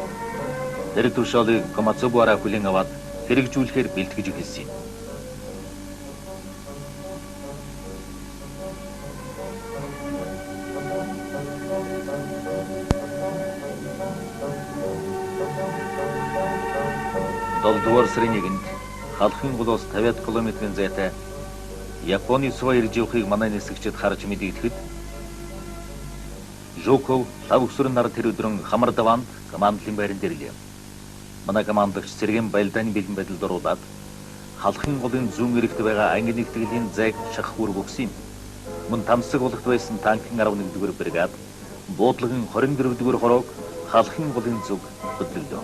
Тэр тушаалыг Комацубара хүлээн аваад хэрэгжүүлэхээр бэлтгэж эхэлсэн юм. Долдугаар сарын 1-нд халахын голоос 50 км-ийн зайтай Японы сува ирж явахыг манай нисгчид харж мэдэгдэхэд Жуков лав өсвөр нар тэр өдрөн Хамардаванд командлын байранд ирлээ. Манай командлагч цэргийн байлдааны бэлэн байдалд оруулаад халахын голын зүүн эрэгт байгаа анги нэгтгэлийн зайг шахах үүрэг өгсөн юм. Мөн тамсаг болгохт байсан танкийн 11-р бригад буудлагын 24-р хороог халахын голын зүг хөдлөлөө.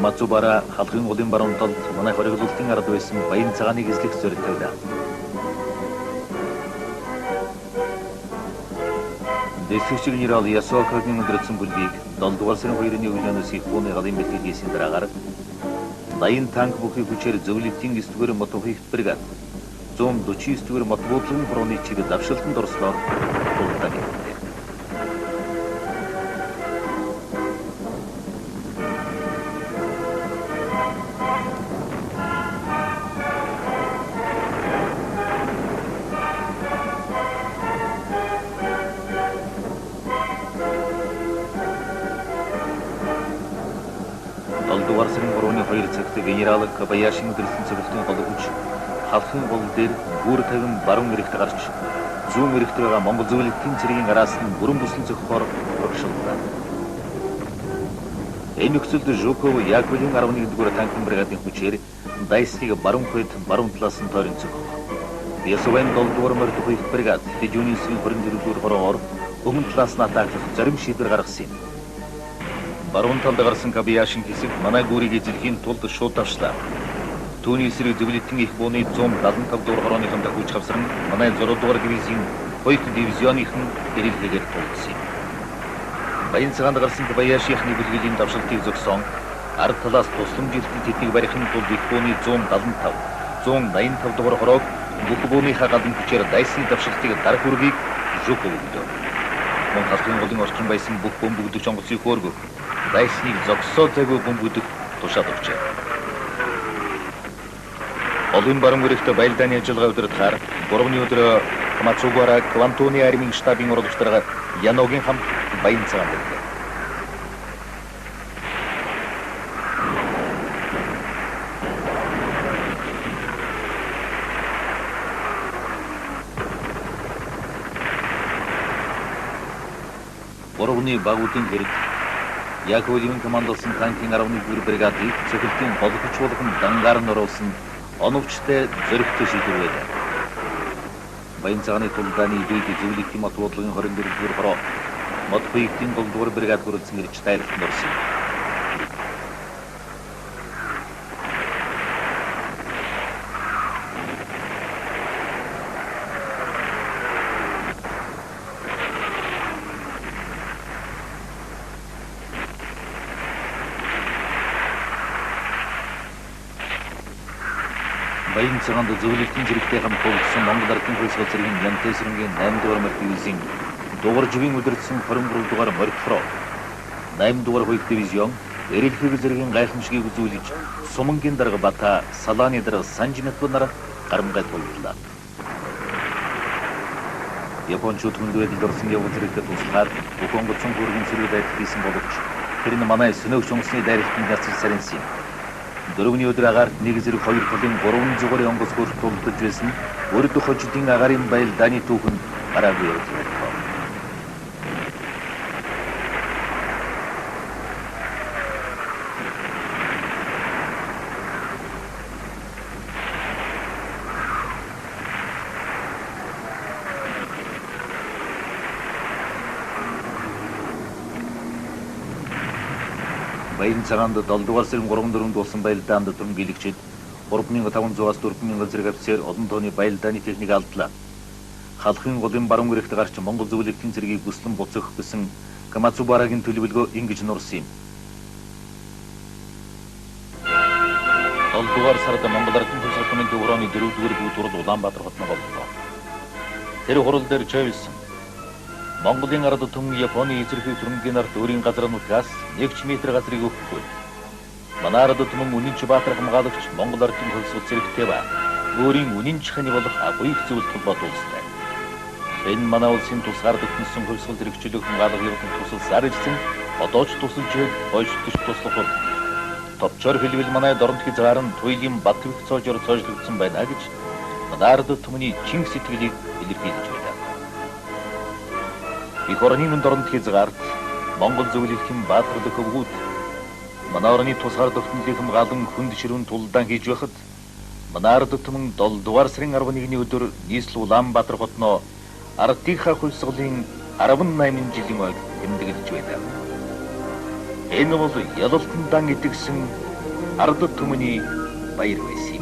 Комацубара халахын голын баруун талд манай хориглолтын ард байсан Баян цагааныг эзлэх зориг тавилаа. Дэсгэгч генерал Ясуакагийн өдрөцсөн бүлгийг 7 дугаар сарын 2-ны өглөөнөөс Японы галын бэлтгэл хийсэн дараагаар 80 танк бүхий хүчээр зөвлөлтийн 9-р мотохийгт бригад 149-р мотбуудлын хорооны чиг давшилтанд орслоор тулдаан ирэлээ. Долдугаар сарын 3-ны 2 цагт генерал Кабаяшин өдөрлсөн цэвэрлэлийн гол хүч халахын гол дээр гүр тавин баруун эрэгт гарч зүүн эрэгт байгаа Монгол зөвлөлтийн цэргийн араас нь бүрэн бүслэн зөхөхөөр урагшиллаа. Энэ нөхцөлд Жуков Яковлевийн 11-р танкийн бригадын хүчээр Дайсныг баруун хойд баруун талаас нь тойрон зөхөх. Ясувэн 7-р морь тухайд бригад Хижүүний хэсгийн 24-р хороогоор өмнө талаас нь атаклах зарим шийдвэр гаргасан юм. Баруун талд гарсан Кабаяшин хэсэг манай гүрийг эзлэхийн тулд шууд давшлаа. Түүний эсрэг зөвлөлтийн их бууны 175 дугаар хорооныхон тахиуч хавсран манай 6 дугаар дивизийн 2 дивизионыхон дэрэлгээгээр тулдсан юм. Баян цагаанд гарсан Кабаяшийнхны бүлгэлийн давшилтыг зогсоон ард талаас тусламж ирсэн тэднийг барихын тулд их бууны 175, 185 дугаар хороог бүх бууныхаа галын хүчээр дайсны давшилтыг дарах үүргийг Жуков өглөө. Мөн халахын голын орчин байсан бүх бөмбөгдөгч онгоцыг хөөргөх дайсныг зогсоо зайгүй бөмбөгдөх тушаал өгчээ. Олон баруун эрэгт байлдааны ажиллагаа удирдахаар 3-ны өдөр Комацугара Квантуны армийн штабын урлагчдаар Яногийн хамт Баян цагаанд ирлээ. Гурвны багуудын хэрэг Яковлевийн командалсан танкийн 11-р бригадыг цохилтын гол хүч болгон дангаар нь оруулсан оновчтой зоригтой шийдвэр байлаа. Баян цагааны тулдааны үед зөвлөлтийн мот буудлын 24-р хороо мод хуйгтын 7-р бригад хүрэлцэн ирж дайралтанд орсон юм. Баян цагаанд зөвлөлтийн зэрэгтэй хамт тулдсан Монгол Ардын хувьсгал зэргийн Нямтайсрангийн 8 дугаар морь дивизийн дугарживын удирдсан 23 дугаар морь хороо 8 дугаар хоёрт дивизион эрэлхэг зэргийн гайхамшигыг үзүүлж Сумангийн дарга Бата Салааны дарга Санжиматба нар гарамгай тулдлаа. Япончууд хүнд байдалд орсон явган зэрэгтэй туслахаар бүх онгоцон бүргийн сэрүүд дайралт хийсэн боловч тэр нь манай сөнөөгч онгоцны дайралтанд няцаж сарнсан юм. Дөрөвний өдөр агаарт нэг зэрэг хоёр талын 300-ын онгоц хөрт тулдаж байсан урд хожидын агаарын баялдааны түүхэнд гараагүй явдал боллоо. Баян цагаанд 7 дугаар сарын 3-4-нд болсон баялдаанд дүрмгийлэгчид 3500-аас 4000 зэрэг офицер олон тооны баялдааны техник алдлаа. Халахын голын баруун гэрэгт гарч Монгол зөвлөлтийн зэргийг бүслэн буцах гэсэн Камацубарагийн төлөвлөгөө ингэж нурсан юм. 7 дугаар сард Монгол Ардын хувьсгал түмэн төв хорооны 4 дугаар бүгд хурал Улаанбаатар хотноо боллоо. Тэр хурал дээр чойвлсон. Монголын ард түмэн Японы эзэрхий түрэмгийн ард өөрийн газар нутгаас нэг ч метр газрыг өгөхгүй. Манай ард түмэн үнэнч баатар хамгаалагч Монгол Ардын хувьсгал зэрэгтэй ба өөрийн үнэнч хань болох агуйх зөвлөлт холбоотой улстай. Энэ манай улсын тусгаар тогтносон хувьсгал зэрэгчлэх хамгаалах явдалд тусалсаар ирсэн одоо ч тусалж хойшлож туслах бол товчоор хэлбэл манай дорнот хязгаар нь туйлын Батвих цоожор цоожлогдсон байна гэж манай ард түмний чинх сэтгэлийг илэрхийлж байлаа. Их орны минь дорнот хязгаарт Монгол зөвлөлийн баатарлах өвгүүд манай орны тусгаар тогтнолыг хамгаалан хүнд ширүүн тулдаан хийж байхад манай ард түмэн 7 дугаар сарын 11-ний өдөр нийслэл Улаанбаатар хотноо ардынхаа хувьсгалын 18 жилийн ойд тэмдэглэж байлаа. Энэ бол ялалтан дан итгэсэн ард түмний баяр байсан юм.